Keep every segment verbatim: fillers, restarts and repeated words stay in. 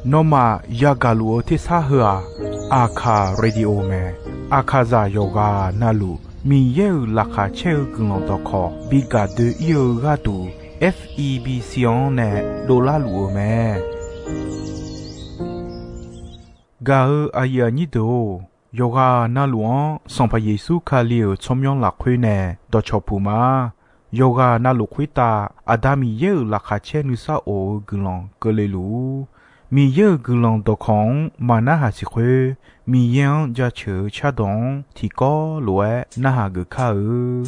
Nawmaf yagaq luf-eu tersar heu-aq, Aqkaq Radio mae. Aqkaqzaq yawqghaq navluf Miqyaer-euq laqkhaq caer-eu guiqlanq dawqkawq bi gaq doe-ir-eu gharduq, F E B C-anr nae dovlar luf-eu mae. Gaq-eu aqyuif aqnyir deuq-or, yawqghaq navluf-anr Sanqpaq Yeqsur Kali-euq tsawrmyanr lafkhoer nae dawqcawq puq ma. Yawqghaq navluf khoertav Aqda Miqyaer-euq laqkhaq caer nuisar of-eu guiqlanq keuvle luf-ur. Miqyaer-euq guiqlanq dawqkawq-anr maqnarhaq siq khoer, Miqyaer-anr jaceuq-eu cardawq-anr tiqkawv lof-aer narhaq geuf kar-eu.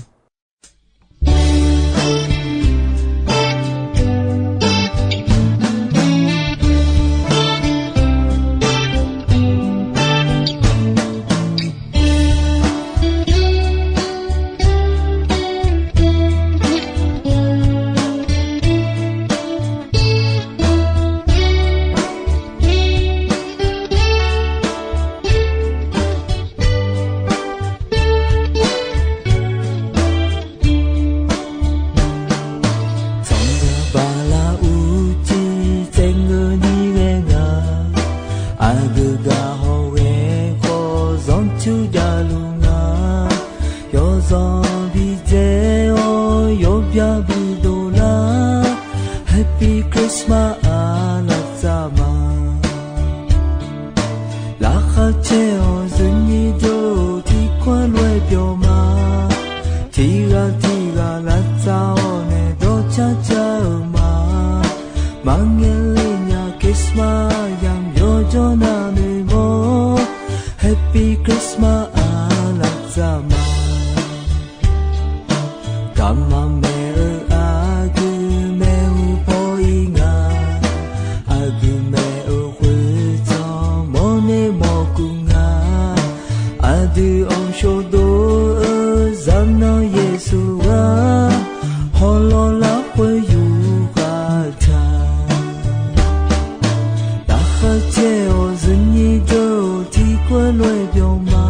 Tsawrhaq bala uqcif tsaev ngeur ni ghae nga. Aqgeu gaq hawghae khawf zanrcur javluf nga. Yawzanq bidzae-awr yawbya bidov lar. Happy Christmas aqlaf tsaf ma. Laqkhaq caer-awq zuifnyir deuq-or, tiqkawv lof-aer byawq ma. Tiqghaq tiqghaq lavtsav-awr nae dawrcar car-euq ma. Maqngae le nya Christmas yamq yawjawr navnoeq mawr. Happy Christmas aqlaf tsaf ma. Garma maeq-eu aqgeu maeqhu paw-ir nga. Aqgeu maeq-eu khoertsanq mawrner mawrkuv nga. Aqdui-anr shawdov-eu zaqnanr Yeqsur ghaq, hawlawr lafkhoer yufkhav taq. Laqkhaq caer-awq zuifnyir deuq-or, tiqkawv lof-aer byawq ma.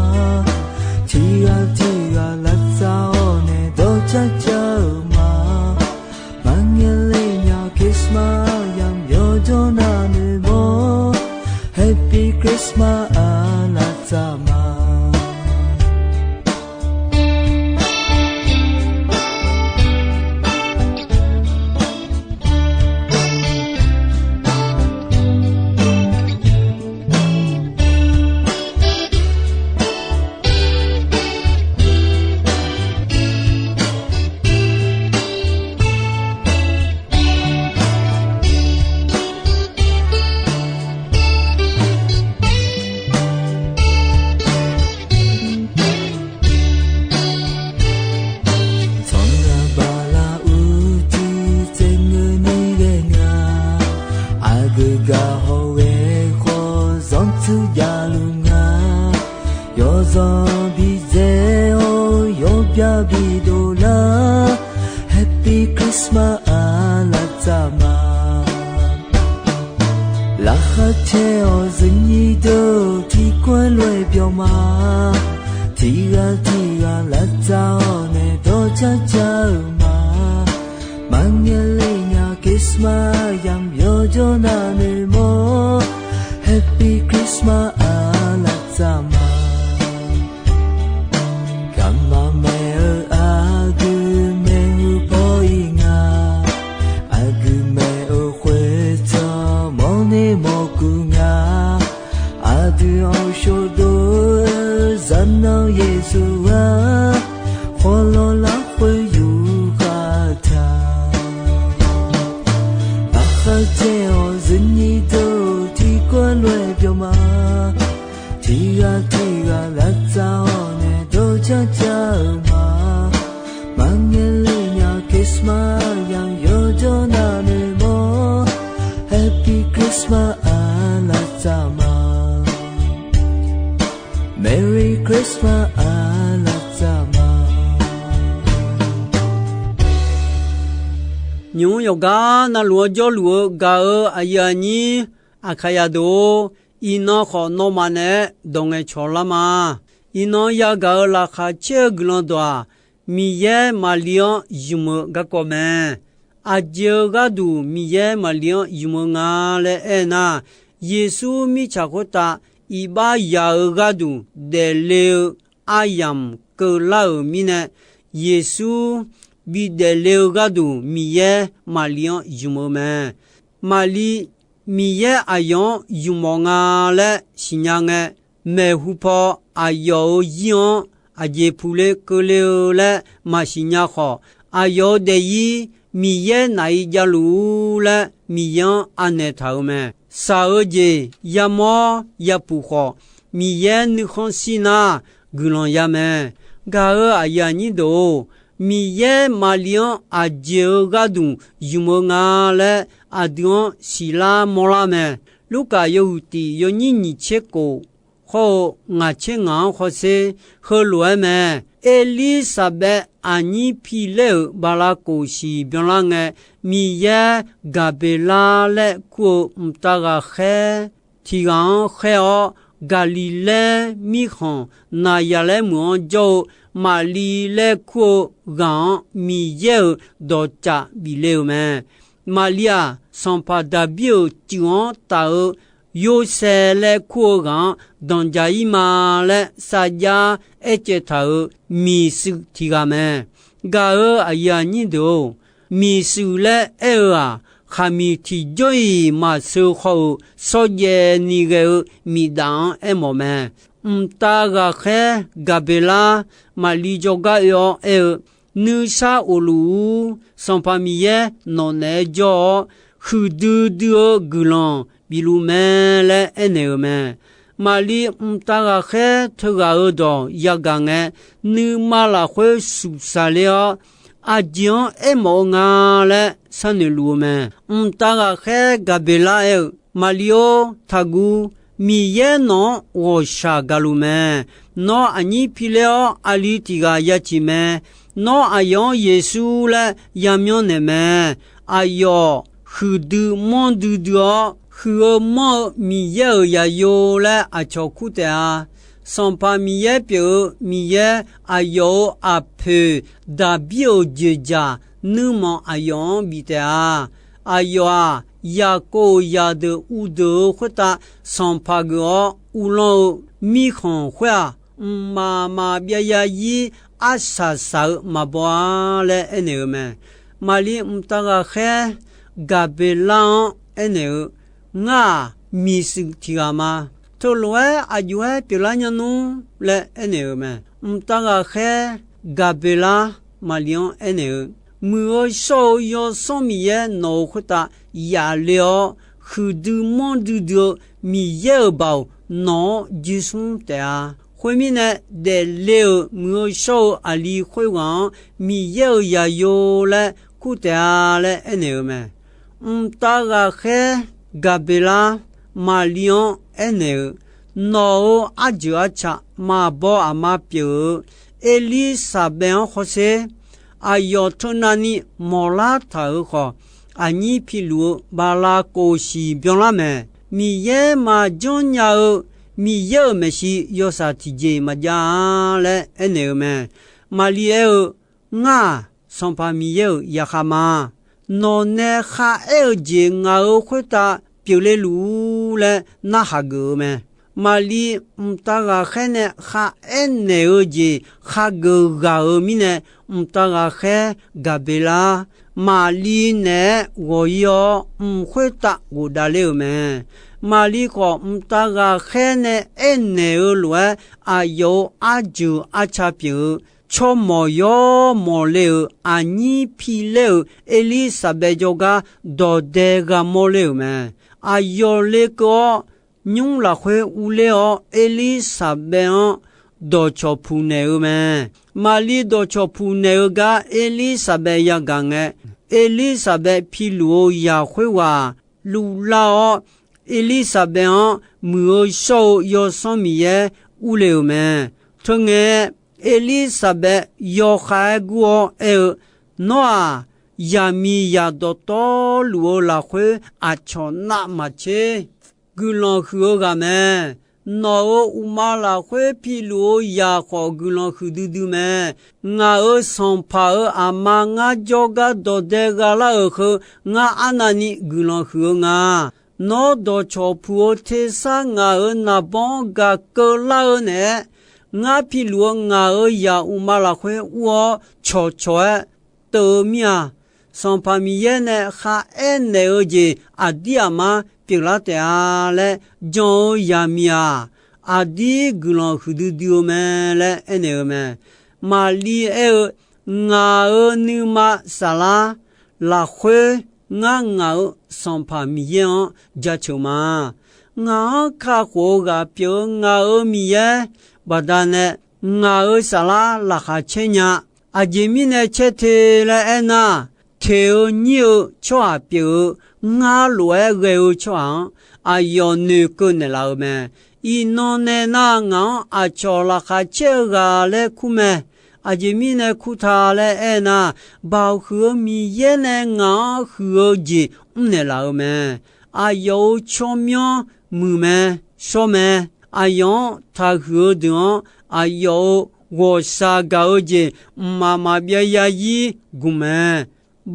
Tiqghaq tiqghaq lavtsav-awr nae dawrcar car-euq ma. Maqngae le nya Christmas yamq yawjawr navnoeq mawr. Happy Christmas aqlaf tsaf ma. Tsawrhaq bala uqcif tsaev ngeur ni ghae nga. Aqgeu gaq hawghae khawf zanrcur javluf nga. Yawzanq bidzae-awr yawbya bidov lar. Happy Christmas aqlaf tsaf ma. Laqkhaq caer-awq zuifnyir deuq-or, tiqkawv lof-aer byawq ma. Tiqghaq tiqghaq lavtsav-awr nae dawrcar car-euq ma. Maqngae le nya Christmas yamq yawjawr navnoeq mawr. Happy Christmas aqlaf tsaf ma. Garma maeq-eu aqgeu maeqhu paw-ir nga. Aqgeu maeq-eu khoertsanq mawrner mawrkuv nga. Aqdui-anr shawdov-eu zaqnanr Yeqsur ghaq, hawlawr lafkhoer yufkhav taq. Laqkhaq caer-awq zuifnyir deuq-or, tiqkawv lof-aer byawq ma. Tiqghaq tiqghaq lavtsav-awr nae dawrcar car-euq ma. Maqngae le nya Christmas yamq yawjawr navnoeq mawr. Happy Christmas aqlaf tsaf ma. Merry Christmas aqlaf tsaf ma. Nymq-mr yawqgar navluf-anr jawrluf-eu gaq-eu aqyuif aqnyir Aqkaqyaq deuq-or, iqnan khawf nawmaf naeq-aer dawq ngaeqcawq lar ma. Iqnan yagaq-euq laqkhaq caer-eu guiqlanq dawq-aq, Miqyaer Maqli-anr ymq-eu garkawv mae. Aqjeq-eu gharduq Miqyaer Maqli-anr ymq-eu nga laer aernar, Yeqsur mirtsaq khoertav iqbax yaq-eu gharduq daefle-eu aryamq keuvlar-euq mirnae, Yeqsur bidaef le-eu gharduq Miqyaer Maqli-anr ymq-eu mae. Maqli Miqyaer aqyawf-anr ymq-awq nga laer siqnya ngae, maeqhu paw aqyawf-euq zir-anr aqjeq puqle keuvle-eu laer maqsiq nya khawf, aqyawf-euq daefzir Miqyaer naf-ir javluf-ur laer Miqyaer-anr anaeq taq-euq mae. Shaq-eu jeq yamawr yapuf khawf, Miqyaer nuikhanr shir nar guiqlanq ya mae. Gaq-euq aqyuif aqnyir deuq-or, Miqyaer Maqli-anr aqjeq-eu gharduq ymq-eu nga laer aqdui-anr siqlar mawrlar mae. Lurkaf yawhuiq tiq yawnyir nyiq tser kof hawr-eu ngaq tser ngaq-anr hawsher heulof-aer mae. Erlirsaqbaev aqnyir pilaer-euq bala kof siq byanlar ngae, Miqyaer Gaqbeqlar laer kur-eu mqtav ghaqkhaer tiq ghaq-anr khaer-awr, Gaqliqlaer mirkhanq Naqyaqlaer meuq-anr jawr-eu Maqli laer kur-eu ghaq-anr Miqyaer-euq dawqcaf bif le-euq mae. Maqli-aq, sanqpaq Daqbir-euq cuif-anr taf-eu Yorsaev laer kur-eu ghaq-anr danqdzaq-ir ma laer sarjax aercaev taq-euq miqshuif tiq ghaq mae. Gaq-euq aqyuif aqnyir deuq-or, miqshuif laer aer-eu-aq, khaqmiq tiqjawr-iq maqsheu haw-euq shawrjaev ni ghae-eu miqdaf-anr aermawf mae. Mqtav ghaqkhaer Gaqbeqlar Maqli jawrgar oe-awr aer-eu, Nuisar of luf-ur. Sanqpaq Miqyaer nawq naeq-aer jawr-awr, huiqdui dui-eu guiqlanq bif luf mae laer aernaeq-euq mae. Maqli mqtav ghaqkhaer teughaq-euq dawq yagaq ngae, nuima lafkhoer suqsaq ler-awr, aqjeq-anr aermawf-eu nga laer sharnoeq luf-eu mae. Mqtav ghaqkhaer Gaqbeqlar aer-eu, Maqli-or, taqguv. Miqyaer nawq-anr ghawqshaq gaq luf mae. Nawr aqnyir pilaer-awr, aqli tiq ghaq ya ciq mae. Nawr aqyawf-anr Yeqsur laer yamyanr naeq mae. Aqyawf huiqdui manrdui dui-awr, huiq-eu manr-eu Miqyaer-euq zaqyo laer aqcawq kur taef-a. Sanqpaq Miqyaer pyeuf-eu Miqyaer, aqyawf-euq aqpoeq Daqbir-euq joeqjaq nuirmanq aqyawf-anr bif taef-a. Aqyawf-aq, Yaqkov-euq zaqdeuq uvdeuq-eu khoertav sanqpaq geuf-awr uvlanr-eu mirkhanq khoer-aq, mqmaq maqbyav zarzir arsaq saq-eu maqbaw-a laer aernaeq-eu mae. Maqli mqtav ghaqkhaer Gaqbeqlar-anr aernaeq-eu, Ngar-aq, miqshuif tiq ghaq ma. Teulof-aer aqjox-aer pyeuflar nya nmr laer aernaeq-euq mae. Mqtav ghaqkhaer Gaqbeqlar Maqli-anr aernaeq-eu, Muiq-eu shawr-eu Yawsanr Miqyaer nawq-euq khoertav yaf le-awr, huiqdui manrdui dui-eu Miqyaer-euq baoq nawq-anr jirsmr taef-a. Khoermirnae, daefle-euq muiq-eu shawr-eu aqli khoerghaq-anr Miqyaer-euq zaqyo laer kur taef-a laer aernaeq-eu mae. Mqtav ghaqkhaer Gaqbeqlar Maqli-anr aernaeq-eu, Nawq-euq arjeuq arca maqbaw aqma pyeuf-eu Erlirsaqbaev-anr hawsher. Aqyawf teunavni mawqlar taq-euq khawf, aqnyir piluf-eu bala kof siq byanlar mae. Miqyaer maqjanr nya-eu Miqyaer-euq maeqshi yawshaef tiqjeq maqjav-a laer aernaeq-eu mae. Maqli aer-eu, Ngar-aq, Sanqpaq Miqyaer-euq yarkhaq ma. Nawq nae kharaer-eu jeq ngaq-euq khoertav pyeufle luf-ur laer narhaq geuf-eu mae. Maqli mqtav ghaqkhaer nae kharaer naeq-eu jeq khageuf ghaq-euq mirnae, mqtav ghaqkhaer Gaqbeqlar Maqli naeq-aer ghawq-ir-awr, mq khoertav ghofdav ler-euq mae. Maqli khawf, mqtav ghaqkhaer nae aernaeq-eu lof-aer, aqyawf-euq arjeuq arca pyeuf-eu tsawrmawq yawr mawq le-euq aqnyir pilaer-euq Erlirsaqbaev jawrgar dawq dae gha mawr ler-euq mae. Aqyawf lekeuv-awr, nymr lafkhoer urler-awr, Erlirsaqbaev-anr dawqcawq puq naeq-eu mae. Maqli dawqcawq puq naeq-eu gar Erlirsaqbaev yagaq ngae, Erlirsaqbaev piluf-eu zaq khoerghaq luvlar-awr, Erlirsaqbaev-anr Muiq-eu shawr-eu Yawsanr Miqyaer urle-euq mae. Teungae, Erlirsaqbaev yawkhav-aer gur-awr aer-eu, Nawr-aq, zaqmiqzaq dawqtawvluf-eu lafkhoer aqcawq navmaqtser guiqlanq huiq-eu ghaq mae. Nawq-euq uqma lafkhoer piluf-eu zaq khawf guiqlanq huiqdui dui mae. Ngaq-euq sanqpaq-euq aqma ngar jawrgar dawqdae gha lar-euq heu, ngar arnavni guiqlanq huiq-eu nga. Nawr dawqcawq puq-eu tersar ngaq-euq naqbawr-anr gaq keuvlar-eu naeq-aer, ngar piluf-eu ngaq-euq zaq uqma lafkhoer ur-awr cawqcawq-aer teuv-eu mir-a. Sanqpaq Miqyaer nae kharaer naeq-eu jeq aqdir aqmar pyeuflar taef-a laer jan-eu zaqmiq-aq, aqdir guiqlanq huiqdui dui-eu mae laer aernaeq-eu mae. Maqli aer-eu, Ngaq-euq nuima saflar lafkhoer ngar ngaq-euq Sanqpaq Miqyaer-anr jaceuq ma. Ngaq-anr kakhof-eu ghaq pyeuf-eu ngaq-euq Miqyaer baqdanae ngaq-euq saflar laqkhaq caer nya. Aqjeq mirnae caer te laer aernar, teq-eu nyir-eu tsawrhaq pyeuf-eu ngar lof-aer ghae-eu tsawrhaq-anr aqyawf noeqkeuv naeqlaf-eu mae. Iqnan nae nar, ngaq-anr aqcawq laqkhaq caer-eu ghaq laer kur mae. Aqjeq mirnae kur ta laer aernar, Baoq huiq-eu Miqyaer nae ngaq-anr huiq-eu jeq mrnaeq laf-eu mae. Aqyawf-euq tsawrmyanr muiq mae, shawr mae. Aqyawf-anr taqhuiq-eu deuq-anr, aqyawf-euq ghawqshaq gaq-eu jeq mqmaq maqbyav yarzir gmq mae.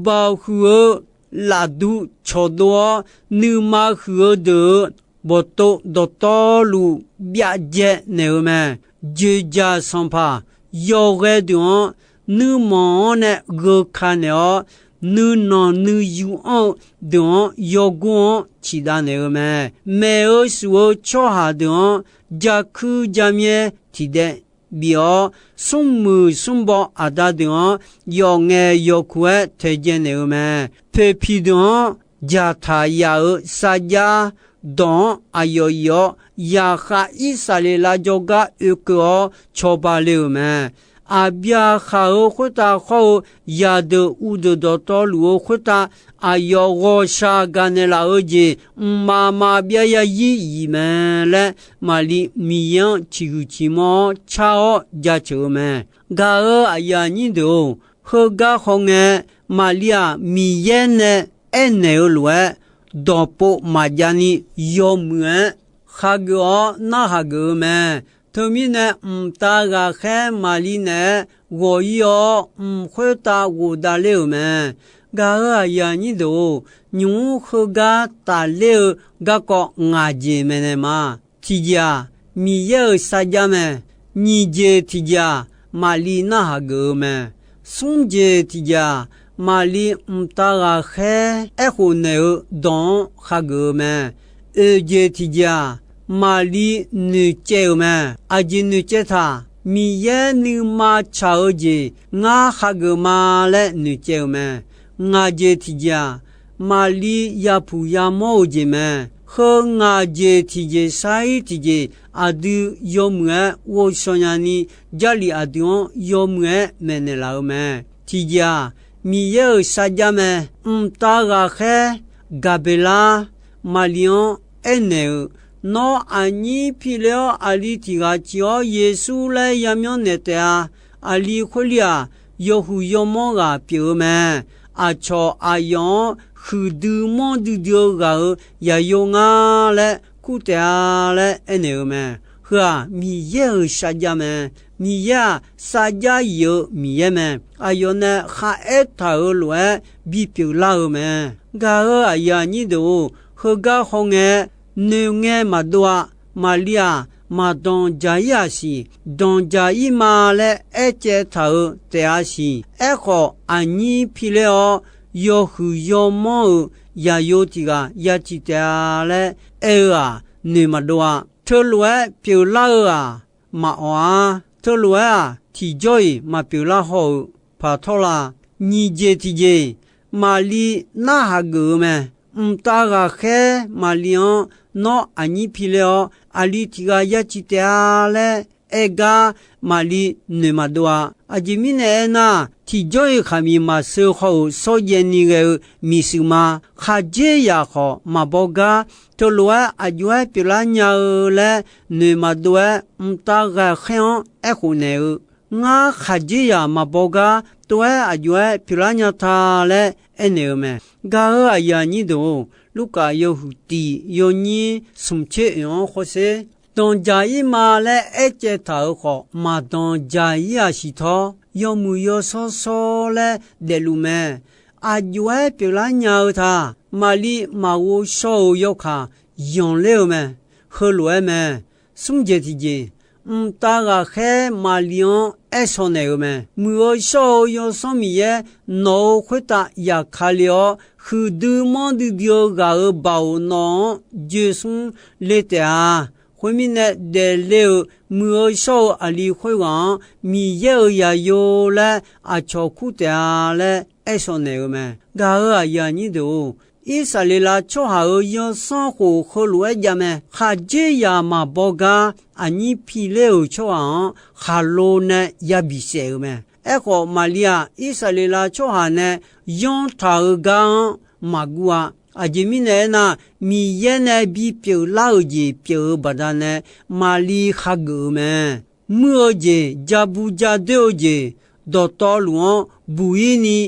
Baoq huiq-eu lafduv cawqdov-awr, nuima huiq-eu deuq-euq bawqtov dawqtawvluf byavjaev naeq-eu mae. Joeqjaq sanqpaq yawghae deuq-anr nuirmanq-anr nae gheuka naeq-awr, nuinanq nuiyu anr-eu deuq-anr yawgor-anr ciqdav naeq-eu mae. Maeq-eu shuf-eu tsawrhaq deuq-anr jakuir jamyaer tiqdaev bif-awr, smrmuiq smrbaw aqda deuq-anr yawf ngaeq yawf kuq-aer taeqdzae naeq-eu mae. Poeqpiq deuq-anr jaqtaq yaf-euq sarjax dawq-anr aqyawf iq-awr, zaqkhav Irsaqleqlav jawrgar oekeuv-awr cawba le-euq mae. Aqbyaqhaq-euq khoertav khawr-eu zaqdeuq uvdeuq dawqtawvluf-eu khoertav, aqyawf ghawqshaq gaqnaeq laf-eu jeq mqmaq maqbyav yarzir iq mae laer, Maqli Miqyaer-anr ciqhuiq ciqmawr-awr car-awr jaceuq-eu mae. Gaq-eu aqyuif aqnyir deuq-or, heugar hawngae, Maqli-aq, Miqyaer nae aernaeq-eu lof-aer, dawqpov maqjav ni yawmuiq-aer khageuf-awr narhaq geuf-eu mae. Teumirnae, mqtav ghaqkhaer Maqli naeq-aer ghawq-ir-awr, mq khoertav ghofdav ler-euq mae. Gaq-eu aqyuif aqnyir deuq-or, nymq-mr heugar tafler-eu garkawv ngaq jeq maeqnaeq ma. Tiqjeq-aq, Miqyaer-euq sarjax mae. Nyiq jeq tiqjeq-aq, Maqli narhaq geuf-eu mae. Smr jeq tiqjeq-aq, Maqli mqtav ghaqkhaer aerkhof naeq-eu dawq-anr khageuf-eu mae. Oeq jeq tiqjeq-aq, Maqli noeqcaev-euq mae. Aqjeq noeqcaev taq, Miqyaer nuima tsaq-eu jeq ngar khageuf ma laer noeqcaev-euq mae. Ngaq jeq tiqjeq-aq, Maqli yapuq yamawr-eu jeq mae. Heu ngaq jeq tiqjeq sar-ir tiqjeq aqdui yawmuiq-aer ghovshaw nyani, Jarlif aqdui-anr yawmuiq-aer maeqnaeq laf-eu mae. Tiqjeq-aq, Miqyaer-euq sarjax mae. Mqtav ghaqkhaer Gaqbeqlar Maqli-anr aernaeq-euq, Nawr aqnyir piler-awr, aqli tiq ghaq ciq-awr Yeqsur laer yamyanr naeq taef-a. Aqli khoerli-aq, yawhuiq yawmawr ghaq pyeuf-eu mae. Aqcawq aqyawf-anr huiqdui manrdui dui-eu ghaq-euq yaqyo ngar laer kur taef-a laer aernaeq-eu mae. Heu-aq, Miqyaer-euq sarjax mae. Miqyaer-aq, sarjax yif-eu Miqyaer mae. Aqyawf nae kharaer taq-euq lof-aer bipyeuf lar-eu mae. Gaq-eu aqyuif aqnyir deuq-or, heugar hawngae, noeqngae maqdov-a. Maqli-aq, maqdanq dzaq-ir-aq siq, danq dzaq-ir ma laer aercaev taq-euq taef-a siq. Aerkhawf, aqnyir piler-awr, yawhuiq yawmawr-euq yaqyo tiq ghaq ya ciq taef-a laer aer-eu-aq, noeq maqdov-a. Teulof-aer pyeuflar-eu-aq, maqawq-ar. Teulof-aer-aq, tiqjawr-iq maqpyeuflar haw-euq paq tawr la. Nyiq jeq tiqjeq, Maqli narhaq geuf-eu mae. Mqtav ghaqkhaer Maqli-anr, Nawr aqnyir piler-awr, aqli tiq ghaq ya ciq taef-a laer aer gar, Maqli noeq maqdov-a. Aqjeq mirnae aernar, tiqjawr-iq khaqmiq maqseu haw-euq shawrjaev ni ghae-eu miqshuif ma. Khaqdzerzaq khawf maqbaw gar, teulof-aer aq jov-aer pyeuflar nya-eu laer noeq maqdov-aer, mqtav ghaqkhaer-anr aerkhof naeq-eu, Ngar khaqdzerzaq maqbaw gar, tov-aer aq jov-aer pyeuflar nya ta laer aernaeq-eu mae. Gaq-eu aqyuif aqnyir deuq-or, Lurkaf yawhuiq tiq yawnyir smq tser oeq-anr hawsher. Danqdzaq-ir ma laer aercaev taq-euq khawf, maqdanqdzaq-ir-aq siqtawr, yawmuiq yawshawr shawr laer daefluf mae. Aqjox-aer pyeuflar nya-eu ta. Maqliv maqghov shawr-eu yawkaq yanqler-eu mae. Heulof-aer mae. Smr jeq tiqjeq, mqtav ghaqkhaer Maqliv-anr aershawr naeq-eu mae. Muiq-eu shawr-eu Yawsanr Miqyaer nawq-euq khoertav yaqkale-awr, huiqdui manrdui dui-eu ghaq-euq baoq nawq-anr joeqsmr le taef-a. Khoermirnae, daefle-euq muiq-eu shawr-eu aqli khoerghaq-anr Miqyaer-euq zaqyo laer aqcawq kur taef-a laer aershawr naeq-eu mae. Gaq-euq aqyuif aqnyir deuq-or, Irsaqleqlav tsawrhaq-euq yawsanr khof heulof-aer jav mae. Khaqdzerzaq maqbaw gar aqnyir piler-euq tsawrhaq-anr khaqlo nae yabi saef-euq mae. Aerkhawf, Maqliv-aq, Irsaqleqlav tsawrhaq nae yanr taq-euq gar-anr maqguv-a. Aqjeq mirnae aernar, Miqyaer nae bipyeuf lar-euq jeq pyeuf-eu baqdanae Maqliv hageuf-eu mae. Muir-eu jeq, ja bu ja doer-eu jeq, dawqtawvluf-anr buq-ir ni,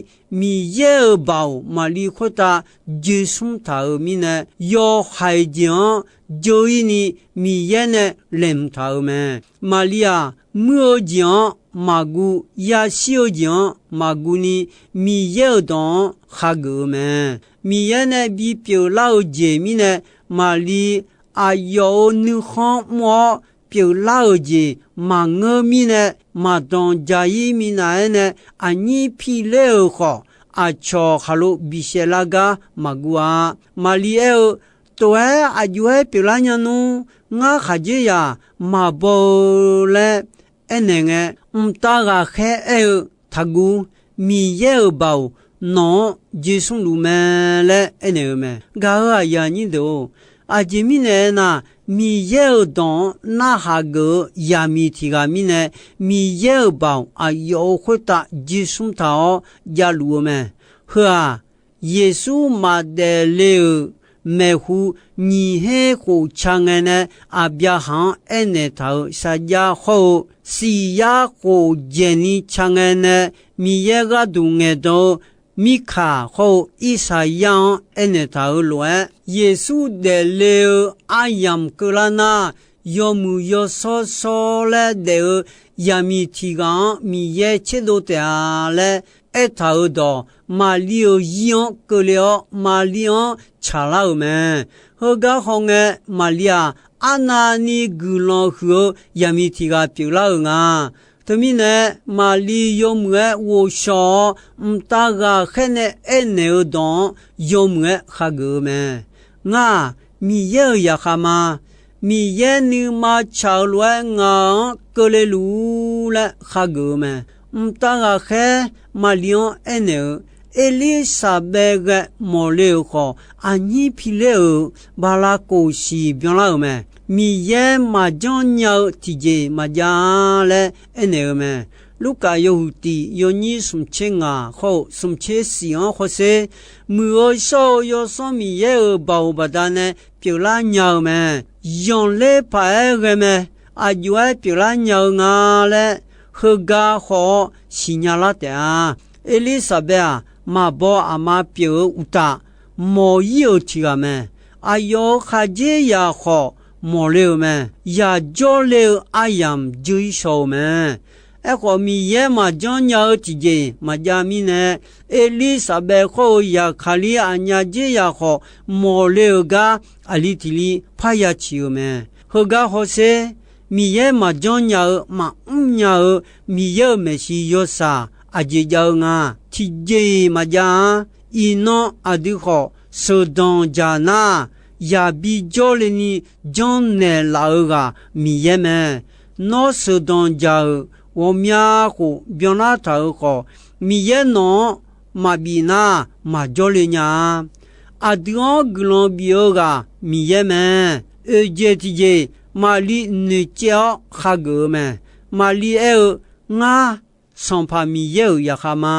Miqyaer-euq baoq Maqliv khoertav joeqsmr taq-euq mirnae, yawhaiq jeq-anr dzeur-ir ni Miqyaer nae laeqhmq taq-euq mae. Maqliv-aq, muir-eu jeq-anr maqguv, yashir-eu jeq-anr maqguv ni, Miqyaer-euq dawq-anr hageuf-eu mae. Miqyaer nae bipyeuf lar-eu jeq mirnae, Maqliv aqyawf-euq nuikhanr mr-awr pyeuflar-euq jeq maqngeur mirnae, maqdanq dzaq-ir minav-aer nae aqnyir piler-euq khawf, aqcawq khaqlo bisaef lar gar maqguv-a. Maqliv aer-eu, Tof-aer aqjox-aer pyeuflar nya nmr. Ngar khaqdzerzaq maqbaw-eu laer aernaeq ngae, mqtav ghaqkhaer aer-eu, Taqguv. Miqyaer-euq baoq nawq-anr joeqsmr luf mae laer aernaeq-eu mae. Gaq-euq aqyuif aqnyir deuq-or, aqjeq mirnae aernar, Miqyaer-euq dawq-anr narhaq geuf-eu zaqmiq tiq ghaq mirnae, Miqyaer-euq baoq aqyawf-euq khoertav joeqsmr taq-awr javluf-eu mae. Heu-aq, Yeqsur maqdaef le-euq maeqhu nyiq her khof ca ngae nae Aqbyaqhaq-anr aernaeq taq-euq sarjax hawr-eu, siq yar khof dzaeqni ca ngae nae Miqyaer gharduq ngaeqdan-eu Mirkaq hawr-eu Irsaqyar-anr aernaeq taq-euq lof-aer, Yeqsur daefle-eu aryamq keuvlar nar, yawmuiq yawshawr shawr laer daef-eu zaqmiq tiq ghaq-anr Miqyaer tserdov taef-a laer aertaq-euq dawq, Maqliv-euq zir-anr keuvle-awr, Maqliv-anr tsaqlar-euq mae. Heugar hawngae, Maqliv-aq, arnavni guiqlanq huiq-eu zaqmiq tiq ghaq pyeuflar-euq nga. Teumirnae, Maqliv yawmuiq-aer ghovshaw-awr, mqtav ghaqkhaer nae aernaeq-eu dawq-anr yawmuiq-aer hageuf-eu mae. Ngar-aq, Miqyaer-euq zaqkhav ma. Miqyaer nuima tsaq-eu lof-aer ngaq-anr keuvle luf-ur laer hageuf-eu mae. Mqtav ghaqkhaer Maqliv-anr aernaeq-eu, Erlirsaqbaev ghae mawqle-euq khawf, aqnyir piler-euq bala kof siq byanlar-euq mae. Miqyaer maqjanr nya-eu tiqjeq maqjav-a laer aernaeq-eu mae. Lurkaf yawhuiq tiq yawnyir smqtser ngaq hawr-eu smqtser siq-anr hawsher, muiq-eu shawr-eu Yawsanr Miqyaer-euq baoq baqdanae pyeuflar nya-eu mae. Zanqler paq-aer ghae mae. Aqjox-aer pyeuflar nya-eu nga laer heugar haw-awr siqnya lar taef-a. Erlirsaqbaev-aq, maqbaw aqma pyeuf-eu uqtaf, mawq-ir-euq tiq ghaq mae. Aqyawf-euq khaqdzerzaq khawf mawqle-euq mae. Yaq jawrle-eu aryamq dzeur-ir shaw-eu mae. Aerkhawf, Miqyaer maqjanr nya-eu tiqjeq maqjav mirnae, Erlirsaqbaev hawr-eu Zaqkaqlir aqnyaf dzerzaq khawf mawqle-euq gar aqli tiq li parya ciq-eu mae. Heugar hawsher, Miqyaer maqjanr nya-eu maqmr nya-eu Miqyaer-euq maeqshi yawshaq aqjeq jav-eu nga. Tiqjeq-iq maqjav-a. Iqnan aqdui khawf sheuqdanq dzaq nar, yaqbi jawrle ni janrnaeq laf-eu ghaq Miqyaer mae. Nawr sheuqdanq dzaq-euq ghawqmya khof byanlar taq-euq khawf, Miqyaer nawq-anr maqbif nar, maqjawr le nya-a. Aqdui-anr guiqlanq bif-eu ghaq Miqyaer mae. Oeqjeq tiqjeq, Maqliv noeqcaev-awr hageuf-eu mae. Maqliv aer-eu, Ngar, Sanqpaq Miqyaer-euq zaqkhav ma.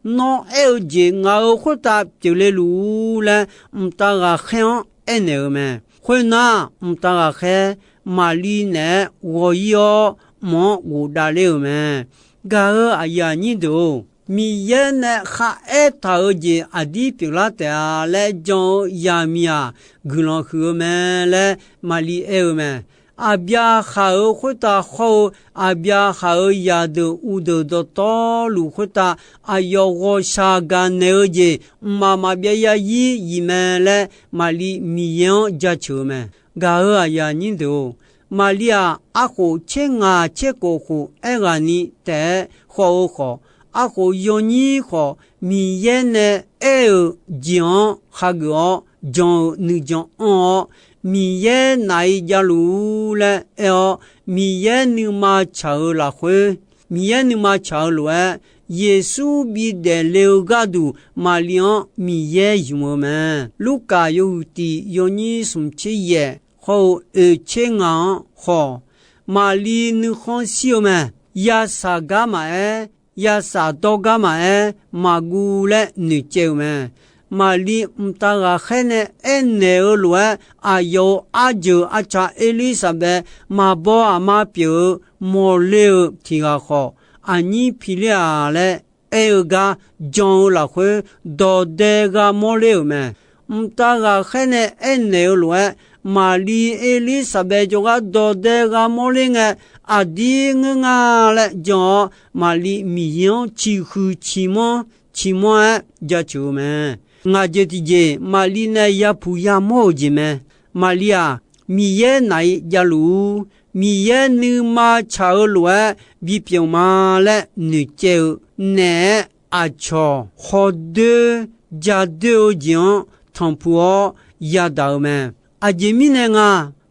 Nawr aer-eu jeq ngaq-euq khoertav pyeufle luf-ur laer, mqtav ghaqkhaer-anr aernaeq-eu mae. Khoernar, mqtav ghaqkhaer Maqliv naeq-aer ghawq-ir-awr, mq-anr ghofdav ler-euq mae. Gaq-euq aqyuif aqnyir deuq-or, Miqyaer nae kharaer taq-eu jeq aqdir pyeuflar taef-a laer jan-eu zaqmiq-aq, guiqlanq huiq-eu mae laer Maqliv aer-eu mae. Aqbyaqhaq-euq khoertav khawr-eu, Aqbyaqhaq-euq zaqdeuq uqdeuq dawqtawvluf khoertav aqyawf ghawqshaq gaqnaeq-eu jeq mqmaq maqbyav zarzir zif mae laer Maqli Miqyaer-anr jaceuq-eu mae. Gaq-euq aqyuif aqnyir deuq-or, Maqli-aq, arkhof tser ngaq tser kof khof aerghaqni taef-aer khawf-eu khawf, arkhof yawnyir khawf, Miqyaer nae aer-euq jeq-anr khageuf-awr jan-eu nuijan anr-awr, Miqyaer naf-iq javluf-ur laer aer-awr, Miqyaer nuima tsaq-eu lafkhoer, Miqyaer nuima tsaq-eu lof-aer, Yeqsur bidaef le-eu gharduq Maqli-anr Miqyaer ymq-eu mae. Lurkaf yawhuiq tiq yawnyir smq tser yaef khawr-eu oeq tser ngaq-anr khawf, Maqli nuikhanr shir-eu mae. Yasaq gar maqaer, yasaq dawr gar maqaer, maqguv laer noeqcaev-euq mae. Maqli mqtav ghaqkhaer nae aernaeq-eu lof-aer, aqyawf-euq arjeuq arca Erlirsaqbaev maqbaw aqma pyeuf-eu mawrler-eu tiq ghaq khawf, aqnyir piler-aq laer aer-eu gar jan-eu lafkhoer, dawqdae gha mawrler-euq mae. Mqtav ghaqkhaer nae aernaeq-eu lof-aer, Maqli Erlirsaqbaev jawrgar dawqdae gha mawrler ngae, aqdir ngeur nga laer jan-awr, Maqli Miqyaer-anr ciqhuiq ciqmanr ciqmanr-aer jaceuq-eu mae. Ngaq jeq tiqjeq Maqli nae yapuq yamawr-euq jeq mae. Maqli-aq, Miqyaer naf-iq javluf-ur, Miqyaer nuima tsaq-eu lof-aer bipyeuf ma laer noeqcaev-eu naeq-aer, aqcawq khawdoer jadoer-eu jeq-anr tanqpuq-awr yadaq-eu mae. Aqjeq mirnae nga,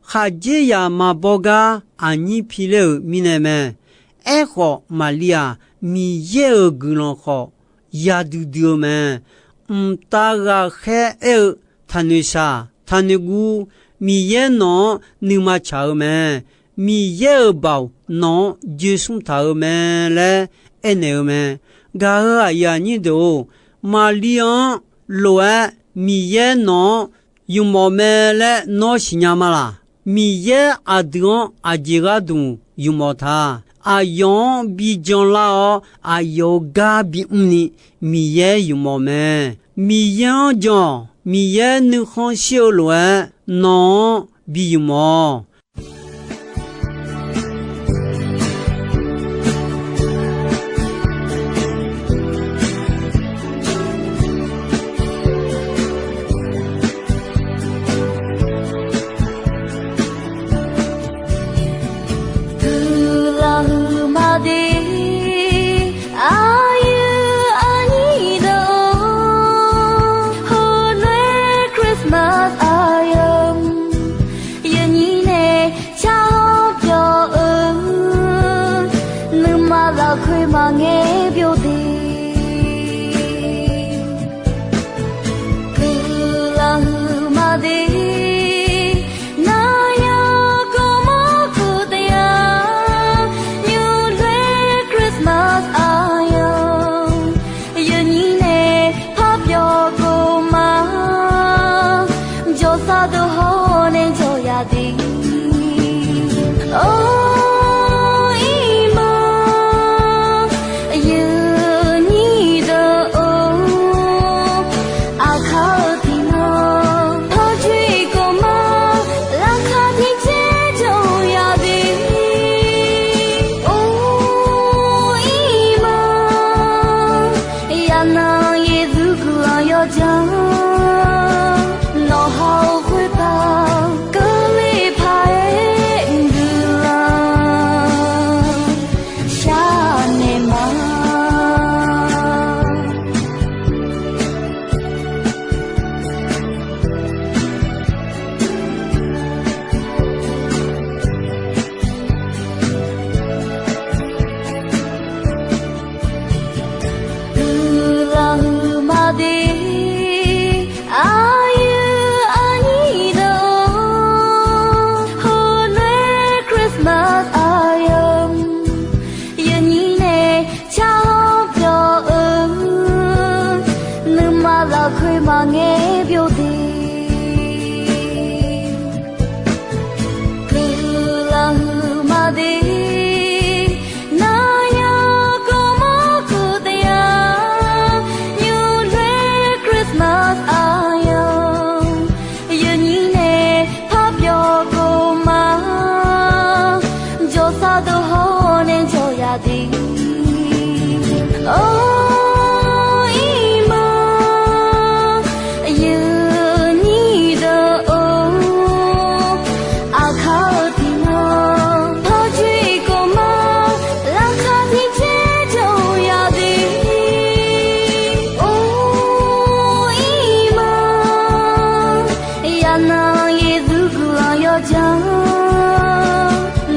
khaqdzerzaq maqbaw gar aqnyir piler-euq mirnae mae. Aerkhawf, Maqli-aq, Miqyaer-euq guiqlanq khawf yadui dui-eu mae. Mqtav ghaqkhaer aer-eu, taqnoeq shaq, taqnoeq guv, Miqyaer nawq-anr nuima tsaq-eu mae. Miqyaer-euq baoq nawq-anr joesmr taq-eu mae laer aernaeq-eu mae. Gaq-euq aqyuif aqnyir deuq-or, Maqli-anr lof-aer Miqyaer nawq-anr ymqmawf mae laer nawr siqnya ma laq? Miqyaer aqdui-anr aqjeq gharduq ymqmawf ta. Aqyawf-anr bi janlar-awr, aqyawf-euq gar bimr ni Miqyaer ymqmawf mae. Miqyaer-anr jan-awq. Miqyaer nuikhanr shir-eu lof-aer nawq-anr bi ymqmawf-awq. Guiqlanq huiqma de, aqyuif aqnyir deuq-or, heulof-aer Christmas aqyawf yawnyir nae Aqnan Yeqsur guiqlanq yawdzanr,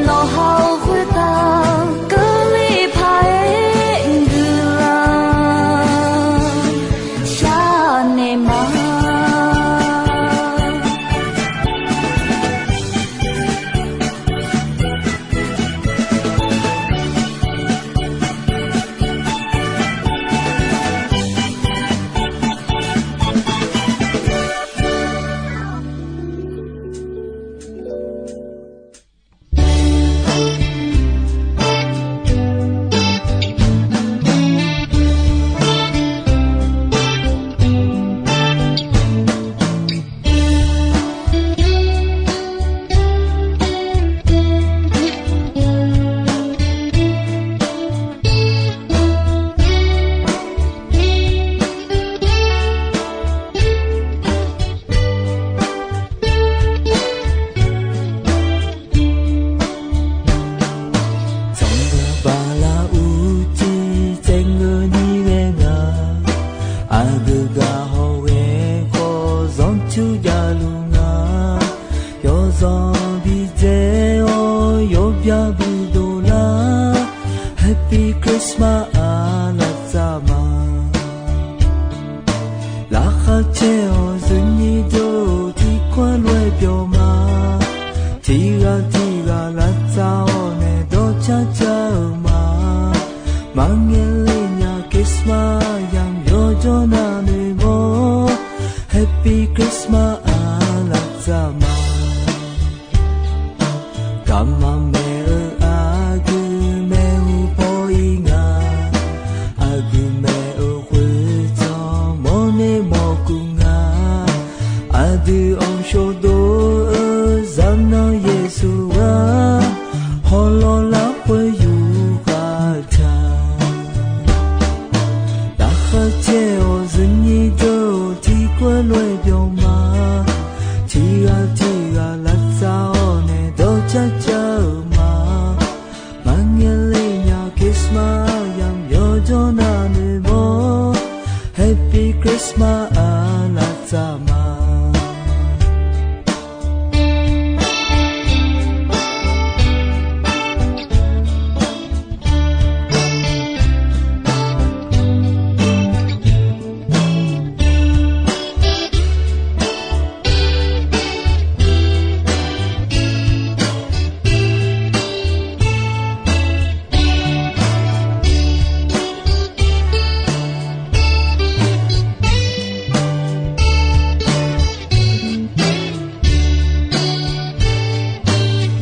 nawqha-euq khoertav keuvle paq-aer guiqlanq shar naeq ma. Tsawrhaq bala uqcif tsaevngeur ni ghae nga. Aqgeu gaq hawghae khawf zanrtsuir javluf nga. Yawzanq bidzae-awr yawbya bidov lar. Happy Christmas aqlaf tsaf ma. Laqkhaq caer-awq zuinyir deuq-or tiqkawv lof-aer byawq ma. Tiqghaq tiqghaq lavtsav-awr nae dawrcar car-euq ma. Maqngae le nya Christmas yamq yawjawr navnoeq mawr. Happy Christmas aqlaf tsaf ma. Garma maeq-eu aqgeu maeq-eu paw-ir nga. Aqgeu maeq-eu khoertsanr mawrner mawrkuv nga. Aqdui-anr shawdov-eu zaqnanr Yeqsur ghaq, hawlawr larkhoer yufkhav taq. Laqkhaq caer-awq zuinyir deuq-or tiqkawv lof-aer byawq ma. Tiqghaq tiqghaq lavtsav-awr nae dawrcar car-euq ma. Maqngae le nya Christmas yamq yawjawr navnoeq mawr. Happy Christmas aqlaf tsaf ma.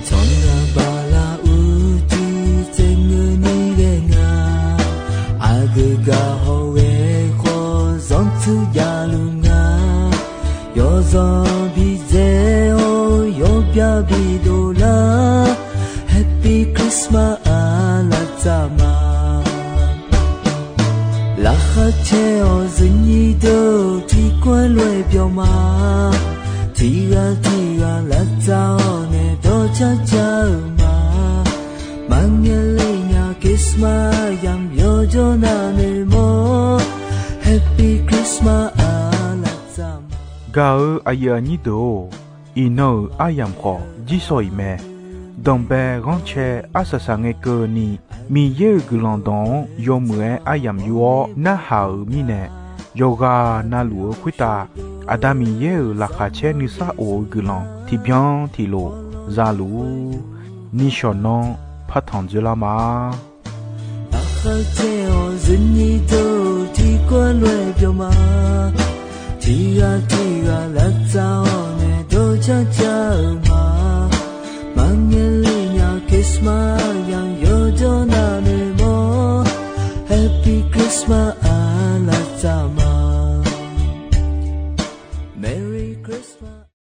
Tsawrhaq bala uqcif tsaevngeur ni ghae nga. Aqgeu gaq hawghae khawf zanrtsuir javluf nga. Yawzanq bidzae-awr yawbya bidov lar. Happy Christmas aqlaf tsaf ma. Laqkhaq caer-awq zuinyir deuq-or tiqkawv lof-aer byawq ma. Tiqghaq tiqghaq lavtsav-awr nae dawrcar car-euq ma. Maqngae le nya Christmas yamq yawjawr navnoeq mawr. Happy Christmas aqlaf tsaf ma. Gaq-eu aqyuif aqnyir deuq-or, iqnan-euq aryamq khawf jirsawq iq mae. Danqbae ghanrcae arsaq saq ngae keuvni, Miqyaer-euq guiqlanq dawq-anr yawmuiq-aer aryamq yur-awr narhaq-euq mirnae, yawqghaq navluf-eu khoertav Aqda Miqyaer-euq laqkhaq caer nuisar of-eu guiqlanq tiqbyan tiqlof za luf-ur. Nishawq nanr partanq dzoerlar ma. Laqkhaq caer-awq zuinyir deuq-or tiqkawv lof-aer byawq ma. Tiqghaq tiqghaq lavtsav-awr nae dawrcar car-euq ma. Maqngae le nya Christmas yamq yawjawr navnoeq mawr. Happy Christmas